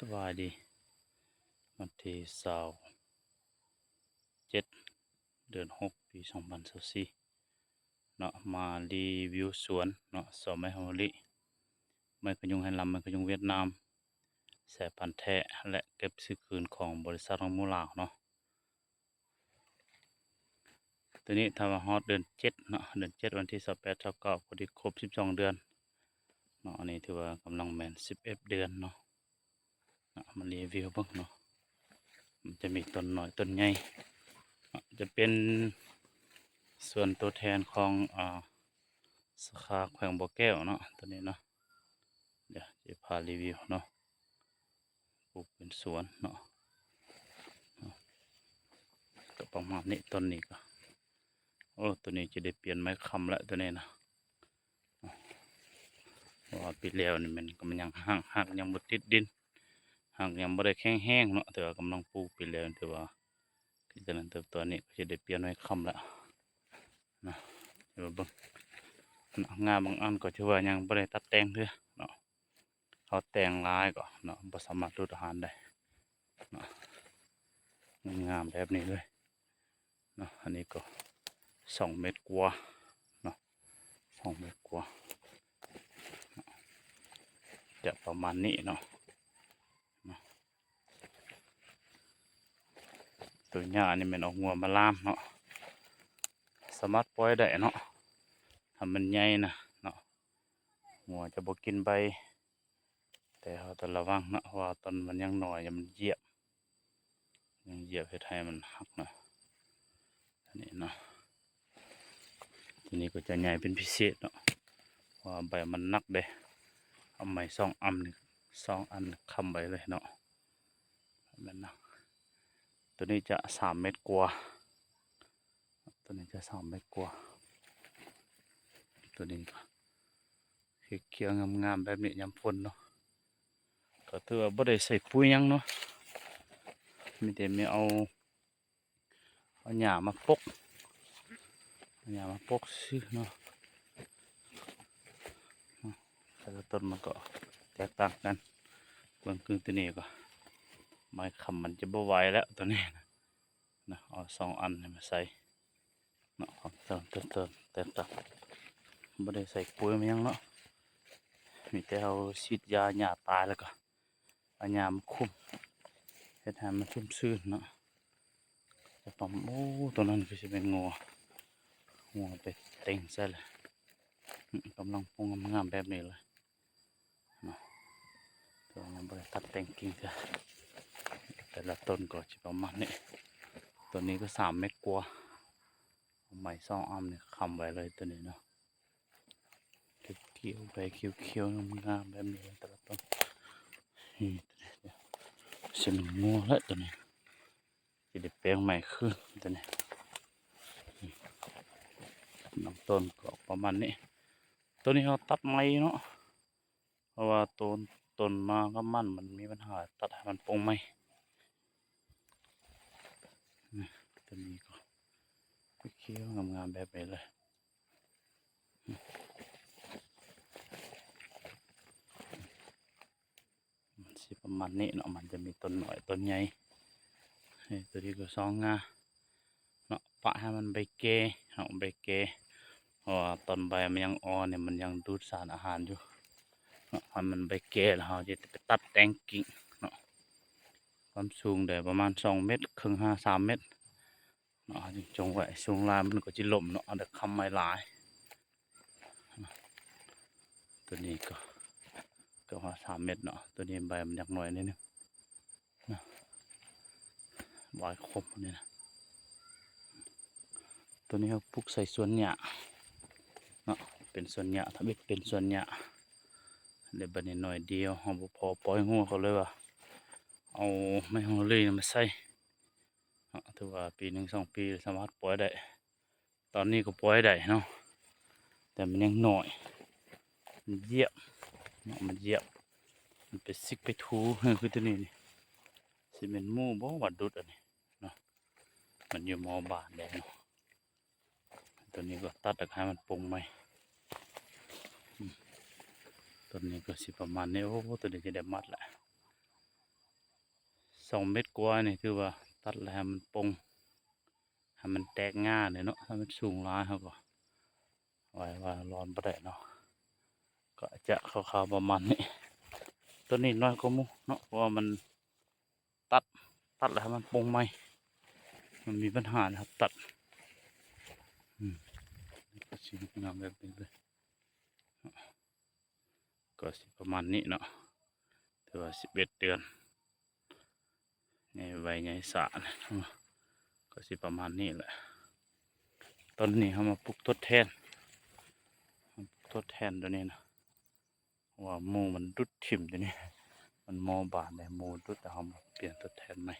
ສະບາຍດີ ວັນທີຊາວເຈັດ ເດືອນຫົກ ປີສອງພັນຊາວສີ່ເນາະ ມາຣີວິວສວນເນາະ ສວນໄມ້ຫອມມະລິ ໄມ້ຂະຍຸງໄຮລຳ ໄມ້ຂະຍຸງຫວຽດນາມ ສາຍພັນແທ້ ແລະ ເກັບຊື້ຄືນຂອງບໍລິສັດຮອງໝູລາວເນາະ. ໂຕນີ້ຖ້າວ່າຮອດເດືອນເຈັດເນາະ ເດືອນເຈັດ ວັນທີຊາວແປດ ຊາວເກົ້າ ພໍດີຄົບສິບສອງເດືອນເນາະ. ອັນນີ້ຖືວ່າກຳລັງແມ່ນສິບເອັດເດືອນເນາະ ເນາະ ມາຣີວິວເບິ່ງເນາະ ມັນຈະມີຕົ້ນນ້ອຍຕົ້ນໃຫຍ່ເນາະ ຈະເປັນສວນຕົວແທນຂອງ ອາ ສາຂາແຂວງບໍ່ແກ້ວເນາະ ໂຕນີ້ເນາະ. ດຽວຊິພາຣີວິວເນາະ ປູກເປັນສວນເນາະ ເນາະ ກໍປະມານນີ້. ຕົ້ນນີ້ກໍ ໂອ້ ໂຕນີ້ຈະໄດ້ປ່ຽນໄມ້ຄ້ຳແລ້ວ ໂຕນີ້ນະ ເນາະ ເພາະວ່າປີແລ້ວນີ້ແມ່ນກໍມັນຍັງຮາກ ຮາກຍັງບໍ່ຕິດດິນ ຮາກຍັງບໍ່ໄດ້ແຂງແຮງເນາະ ແຕ່ວ່າກຳລັງປູກ ປີແລ້ວຖືວ່າ ຄືຈະນັ້ນ ແຕ່ຕອນນີ້ກໍຈະໄດ້ປ່ຽນໄມ້ຄ້ຳແລ້ວເນາະ. ເດີເບິ່ງ ງາບາງອັນກໍຖືວ່າຍັງບໍ່ໄດ້ຕັດແຕ່ງເທື່ອເນາະ ເຮົາແຕ່ງຫຼາຍກໍເນາະ ບໍ່ສາມາດດູດອາຫານໄດ້ເນາະ ງາມແບບນີ້ເລີຍເນາະ. ອັນນີ້ກໍສອງເມັດກວ່າເນາະ ສອງເມັດກວ່າ ຈະປະມານນີ້ເນາະ ເນາະ. ໂຕຫຍ້ານີ້ແມ່ນເອົາງົວມາລາມເນາະ ສາມາດປ່ອຍໄດ້ເນາະ ຖ້າມັນໃຫຍ່ນະເນາະ ງົວຈະບໍ່ກິນໃບ ແຕ່ເຮົາຕ້ອງລະວັງເນາະ ເພາະວ່າຕອນມັນຍັງນ້ອຍ ມັນຢຽບ ຍັງຢຽບເຮັດໃຫ້ມັນຫັກເນາະ ອັນນີ້ເນາະ. ໂຕນີ້ກໍຈະໃຫຍ່ເປັນພິເສດເນາະ ເພາະວ່າໃບມັນໜັກເດ້ ເອົາໄມ້ສອງອັນ ສອງອັນຄ້ຳໄວ້ເລີຍເນາະ ແມ່ນນະ. ໂຕນີ້ຈະສາມເມັດກວ່າ ໂຕນີ້ຈະສາມເມັດກວ່າ ໂຕນີ້ກໍຂຽວໆງາມໆແບບນີ້ຍາມຝົນເນາະ ກໍຖືວ່າບໍ່ໄດ້ໃສ່ປຸ໋ຍຫຍັງເນາະ ມີແຕ່ແມ່ເອົາ ເອົາຫຍ້າມາປົກ ເອົາຫຍ້າມາປົກຊື່ເນາະ. ແຕ່ລະຕົ້ນມັນກໍແຕກຕ່າງກັນ ເບິ່ງຄືໂຕນີ້ກໍໄມ້ຄ້ຳມັນຈະບໍ່ໄຫວແລ້ວໂຕນີ້ນະ ເອົາສອງອັນນີ້ມາໃສ່ເນາະ ຂອງເຕີມ ເຕີມ ເຕີມ ແຕກຕ່າງ ບໍ່ໄດ້ໃສ່ປຸ໋ຍມາຫຍັງເນາະ ມີແຕ່ເຮົາສີດຢາຫຍ້າຕາຍແລ້ວກໍ ເອົາຫຍ້າມາຄຸມ ເຮັດໃຫ້ມັນຊຸ່ມຊື່ນເນາະ. ຈະປະມານ ໂອ້ ໂຕນັ້ນຄືຊິແມ່ນງົວ ງົວໄປເຕັງໃສ່ລະ ອືມ ກຳລັງໂປ່ງງາມໆແບບນີ້ເລີຍເນາະ ແຕ່ວ່າຍັງບໍ່ໄດ້ຕັດແຕ່ງກິ່ງເທື່ອ. ແຕ່ລະຕົ້ນກໍຊິປະມານນີ້ ໂຕນີ້ກໍສາມເມັດກວ່າ ເອົາໄມ້ສອງອັນນີ້ຄ້ຳໄວ້ເລີຍໂຕນີ້ເນາະ. ຂຽວໆ ໃບຂຽວໆງາມໆແບບນີ້ແຕ່ລະຕົ້ນ ນີ້ ຊິແມ່ນງົວແລ້ວໂຕນີ້ ຊິໄດ້ແປງໃໝ່ຄືນໂຕນີ້. ອືມ ລຳຕົ້ນກໍປະມານນີ້ ໂຕນີ້ເຮົາຕັດໃໝ່ເນາະ ເພາະວ່າໂຕ ຕົ້ນມາກັບມັນ ມັນມີບັນຫາ ຕັດໃຫ້ມັນໂປ່ງໃໝ່. ນີ້ ໂຕນີ້ກໍຂຽວໆງາມໆແບບນີ້ເລີຍ. ມັນຊິປະມານນີ້ເນາະ ມັນຈະມີຕົ້ນນ້ອຍຕົ້ນໃຫຍ່. ນີ້ ໂຕນີ້ກໍສອງງ່າເນາະ ປະໃຫ້ມັນໃບແກ່ເນາະ ໃບແກ່ ເພາະວ່າຕອນໃບມັນຍັງອ່ອນນີ້ ມັນຍັງດູດສານອາຫານຢູ່ເນາະ. ໃຫ້ມັນໃບແກ່ແລ້ວ ເຮົາຈະໄປຕັດແຕ່ງກິ່ງເນາະ. ຄວາມສູງໄດ້ປະມານສອງເມັດເຄິ່ງຫາສາມເມັດ ເນາະ ຈຶ່ງຈົ່ງໄວ້ ສູງຫຼາຍມັນກໍຊິລົ້ມເນາະ ເອົາແຕ່ຄ້ຳໄມ້ຫຼາຍ. ໂຕນີ້ກໍເກືອບຮອດສາມເມັດເນາະ ໂຕນີ້ໃບມັນຍັງໜ້ອຍໜ້ອຍໜຶ່ງເນາະ ບາຍຄົມນີ້ນະ. ໂຕນີ້ເຮົາປູກໃສ່ສວນຫຍ້າເນາະ ເປັນສວນຫຍ້າ ທຳອິດເປັນສວນຫຍ້າ. ແລ້ວບັດນີ້ໜ້ອຍດຽວເຮົາບໍ່ພໍປ່ອຍງົວ ກໍເລີຍວ່າເອົາໄມ້ຮອງເລີຍມາໃສ່ ເນາະ ຖືວ່າປີໜຶ່ງສອງປີສາມາດປ່ອຍໄດ້ ຕອນນີ້ກໍປ່ອຍໄດ້ເນາະ ແຕ່ມັນຍັງນ້ອຍ ມັນຢຽບເນາະ ມັນຢຽບ ມັນໄປຊິກໄປຖູ ເອີ ຄືໂຕນີ້ນີ້ ຊິແມ່ນໝູບໍ່ວ່າດຸດອັນນີ້ເນາະ ມັນຢູ່ໝໍ້ບານແດ່ເນາະ. ໂຕນີ້ກໍຕັດແລ້ວໃຫ້ມັນໂປ່ງໃໝ່ ອືມ ໂຕນີ້ກໍຊິປະມານນີ້ ໂອ້ ໂຕນີ້ຈະໄດ້ມັດລະ. ສອງເມັດກວ່ານີ້ ຖືວ່າຕັດແລ້ວໃຫ້ມັນປົງ ໃຫ້ມັນແຕກງ່າແດ່ເນາະ. ຖ້າມັນສູງຫຼາຍເຮົາກໍ ໄວ້ວ່າລອນບໍ່ໄດ້ເນາະ ກໍຈະຄາວໆປະມານນີ້. ຕົ້ນນີ້ນ້ອຍກວ່າໝູ່ເນາະ ເພາະວ່າມັນຕັດ ຕັດແລ້ວໃຫ້ມັນປົງໃໝ່ ມັນມີບັນຫາແລ້ວຕັດ ອືມ ກໍຊິງາມແບບນີ້ເລີຍ ກໍຊິປະມານນີ້ເນາະ ຖືວ່າສິບເອັດເດືອນ ໃຫຍ່ໄວໃຫຍ່ຊ້ານະ ກໍຊິປະມານນີ້ແຫຼະ. ຕອນນີ້ເຮົາມາປຸກທົດແທນ ເຮົາປຸກທົດແທນຕົວນີ້ນະ ເພາະວ່າໝູ່ມັນດຸດຖິ້ມຕົວນີ້ ມັນມໍບານແດ່ ໝູ່ດຸດ ແລ້ວເຮົາມາປ່ຽນທົດແທນໃໝ່.